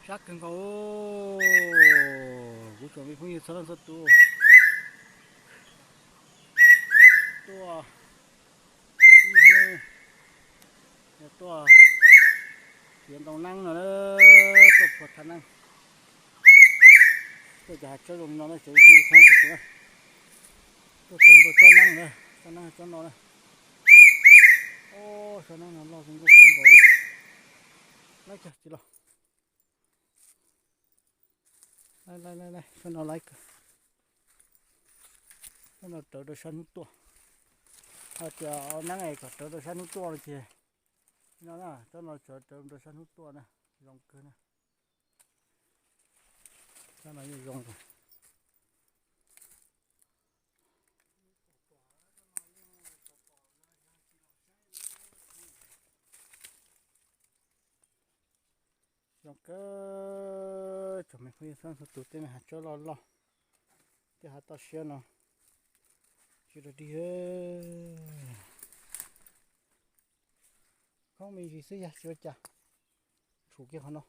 Sab kawg nkaus, kuv tsoom me phooj ywg txhua leej txhua tus tuaj ib hnub, yog tuaj tiav ntoo neeb no, tuaj phua thav neeb, tuaj cov hav tsob zoo li no na, tsoom me phooj ywg txhua leej txhua tus na, tuaj txog ntua tsob neeb na, tsob neeb tsob no na. Tsob neeb no loj zoo nkauj kawg nkaus li. Laib kawg txiv los. Laib, laib, laib, tsob no laib kawg. Tsob no rawv rau sab hnub tuaj. Hais tias neeb es kom rawv rau sab hnub tuaj no ces, no na, tsob no tsuav rawv rau sab hnub tuaj na, zoo kawg na. Tsob no yeej zoo. Zoo kawg, tsoom me phooj ywg txhua tus, tej me hav tsob loj loj, tej hav toj siab no, tsis rau dig. Khoob me ntsis xwb yog tsis ua cas. Tshum kiag qhov no,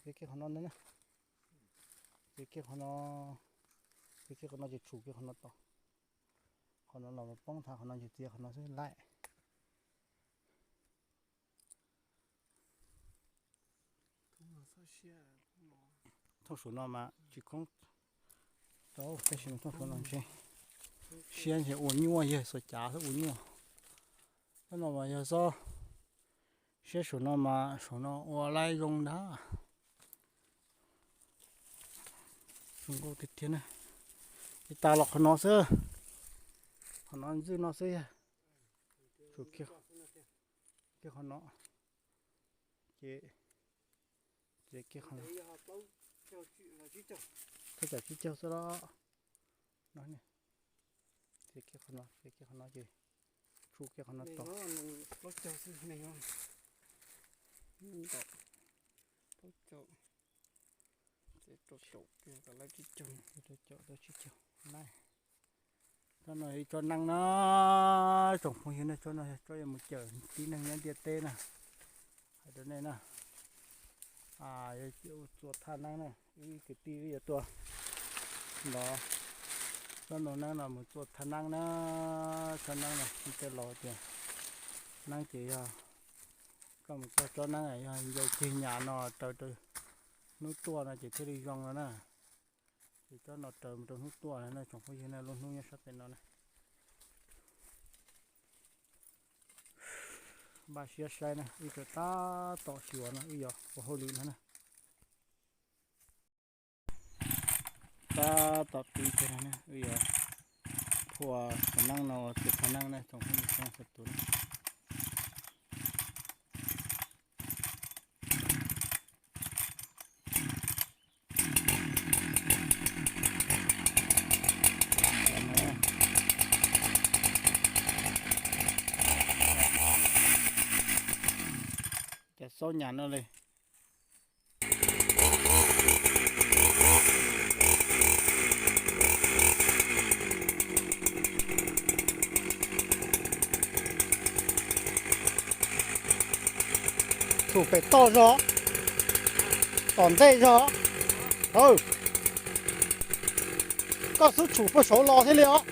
txiav kiag qhov no na, txiav kiag qhov no, txiav kiag qhov no ces tshum kiag qhov no tod. Qhov no los poob thav qhov no ces txiav qhov no xwb laim. Thooj saum no mas tsis khoob, tab sis thooj saum no ntshe siab ntshe ua nyuaj, yog xuas cav xwb ua nyuaj. Tsob no mas yog xob siab saum no mas saum no ua laib zoo ntag. Zoo nkauj tiag tiag na. Ces tas los qhov no xwb, qhov no ntxwj no xwb yog, tsum kiag qhov no, ces txiav kiag qhov no, thaj tsam tsib caug xwb los no, txiav kiag qhov no, txiav kiag qhov no ces tsum kiag qhov no tod. Plaub caug, rau caum, rau tsib caug na. Tsob no ib tsob neeb na, tsoom phooj ywg na, tsob no yog tsob yuav mus cawm tib neeg nyob ntiaj teb na. Hais rau nej na, yuav txua thaj neeb na, wb kwv tij wb yuav tuaj nrov tsob ntoo neeb no mus txua thaj neeb na. Tsob neeb no tej laus tias neeb ces yog koj mus txog tsob neeb yog ncau ceg nyas no raws rau hnub tuaj no ces thiaj li zoo no na. Ces tsob no raws mus rau hnub tuaj na, tsoom phooj ywg na, lub hnub nyob sab pem no na. Npaj siab saib na, wb tseem tab tom xyuas no, wb yuav ua hauj lwm no na. Tab tom pib tiag no na, wb yuav phua tus neeb no ua txiv phua neeb na, tsoom phooj ywg txhua tus na. Cas xaub nyas no li. Tshum pem toj zog, tom ntej zog. Koj xub tshum puag saud los thiaj li os.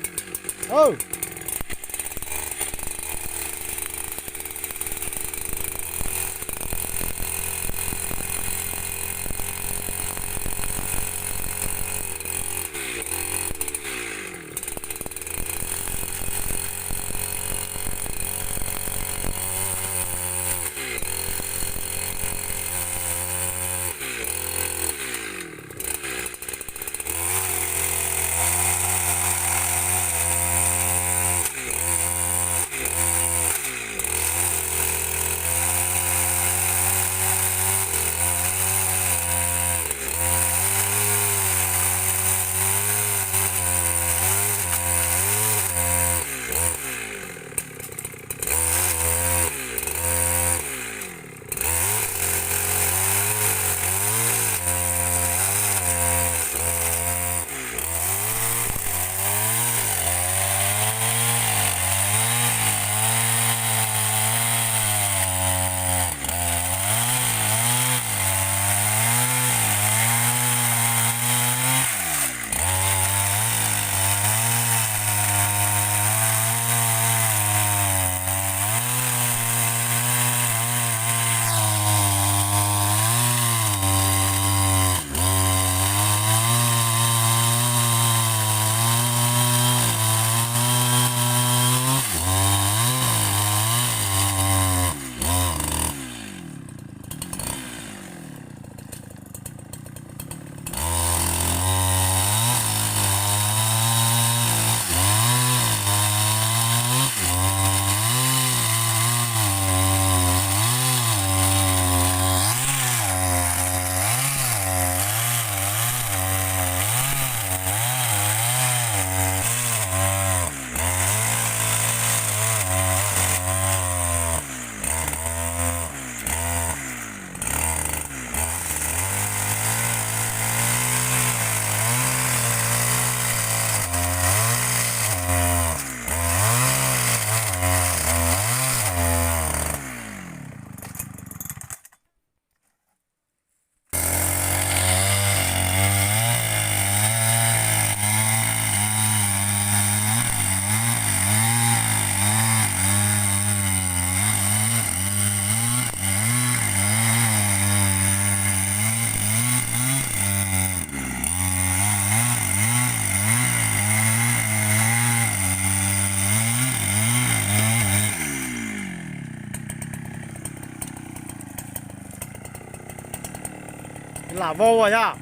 Lam vau as yog.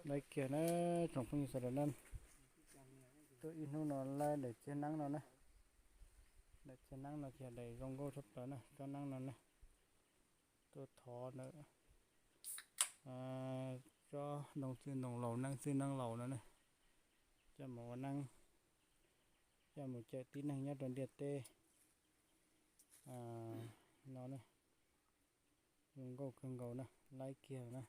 Laib kiag na, tsoom phooj ywg sawv daws na, tuaj ib hnub no laib daim txiag neeb no na, daim txiag neeb no ces daim zoo nkauj tshaj plaws na, tsob neeb no na, tuaj thov ntawm tsob ntoo txwj ntoo laus neeb txwj neeb laus no na, coj mus ua neeb, coj mus cawm tib neeg nyob rau ntiaj teb no na, zoo nkauj kawg nkaus na, laib kiag na.